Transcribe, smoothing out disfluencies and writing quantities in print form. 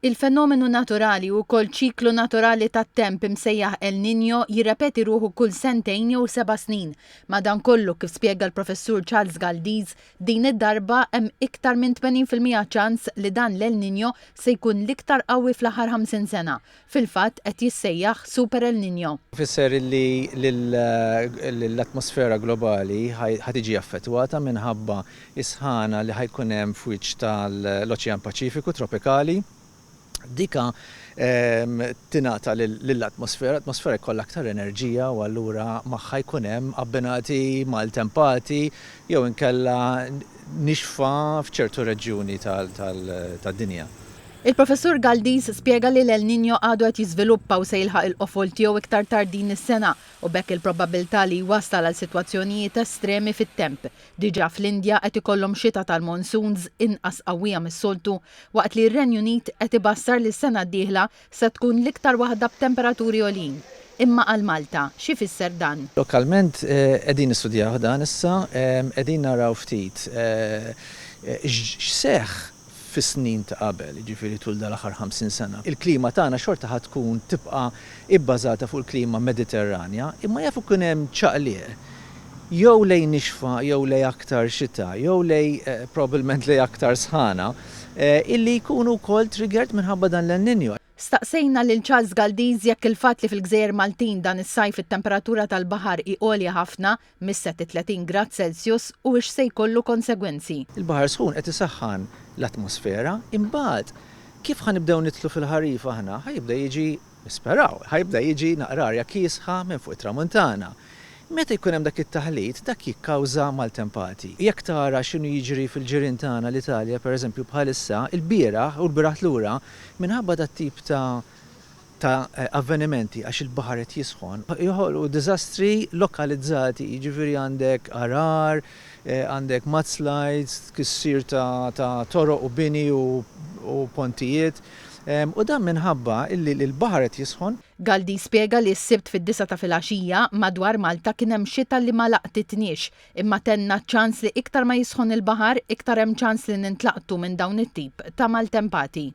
Il-fenomenu naturali u wkoll ċiklu naturali tat-temp imsejjaħ El Niño jirrepeti ruħu kull sentejn jew seba' snin. Madankollu, kif spjega l-Professur Charles Galdies, din id-darba hemm iktar minn 80% ċans li dan l-El Niño se jkun l-iktar qawwi fl-aħħar 50 sena. Fil-fatt qed jissejjaħ Super El Niño. Ifisser li l-atmosfera globali ħa tiġi affettwata minħabba Is-sħana li ħa jkun hemm f'wiċċ tal-Oċean Paċifiku tropikali, dika tingħata lill-atmosfera, l-atmosfera jkollha aktar enerġija u allura magħha jkun hemm abbinati maltempati jew inkella nixfa f'ċertu reġjuni tad-dinja. Il-Professur Galdies spjega li l-El Niño għadu qed jiżviluppa u se jilħaq il-qofol tiegħu iktar tard din is-sena u b'hekk il-probabbiltà li jwassal għal sitwazzjonijiet estremi fit-temp. Diġà fl-Indja qed ikollhom xita tal-monsoons inqas qawwija mis-soltu waqt li r-Renju Unit qed ibassar li s-sena d-dieħla se tkun l-iktar waħda b'temperaturi għoljin. Imma għal Malta, x'ifisser dan? Lokalment qegħdin nistudjawh dan issa, qegħdin naraw ftit x'seħħ fis-snin ta' qabel, jiġifieri tul dal-aħħar 50 sena. Il-klima tagħna xorta ħa tkun tibqa' ibbażata fuq il-klima Mediterranja, imma jaf ikun hemm ċaqliq jew lejn nixfa jew lejn aktar xita jew lejn probabbilment lejn aktar sħana illi jkunu wkoll triggered minħabba dan l-El Niño. Staqsejna lil Charles Galdies jekk il-fatt li fil-gżejjer Maltin dan is-sajf it-temperatura tal-baħar hi għolja ħafna, misset it-30 grad Celsius, huwiex se jkollu konsegwenzi. Il-baħar sħun qed isaħħan l-atmosfera, imbagħad kif ħa nibdew nidħlu fil-ħarifa aħna, ħa jibda jiġi, nisperaw, ħa jibda jiġi naqra arja kiesħa minn fuq it-tramuntana. Meta jkun hemm dak it-taħlit, dak jikkawża maltempati. Jekk tara x'inhu jiġri fil-ġirien tagħna l-Italja, pereżempju, bħalissa, ilbieraħ u l-bieraħ lura, minħabba dat-tip ta' ta' avvenimenti għax il-baħar qed jisħon, joħolqu diżastri lokalizzati, jiġifieri għandek għargħar, għandek mudslides, tkissir ta' ta' toroq u bini u pontijiet. U dan minħabba illi l-baħar qed jisħon. Galdi spjega li s-Sibt fid-disgħa ta' filgħaxija, madwar Malta kien hemm xita li ma laqtitniex, imma tenna ċ-ċans li iktar ma jisħon il-baħar, iktar hemm ċans li nintlaqtu minn dawn it-tip ta' maltempati.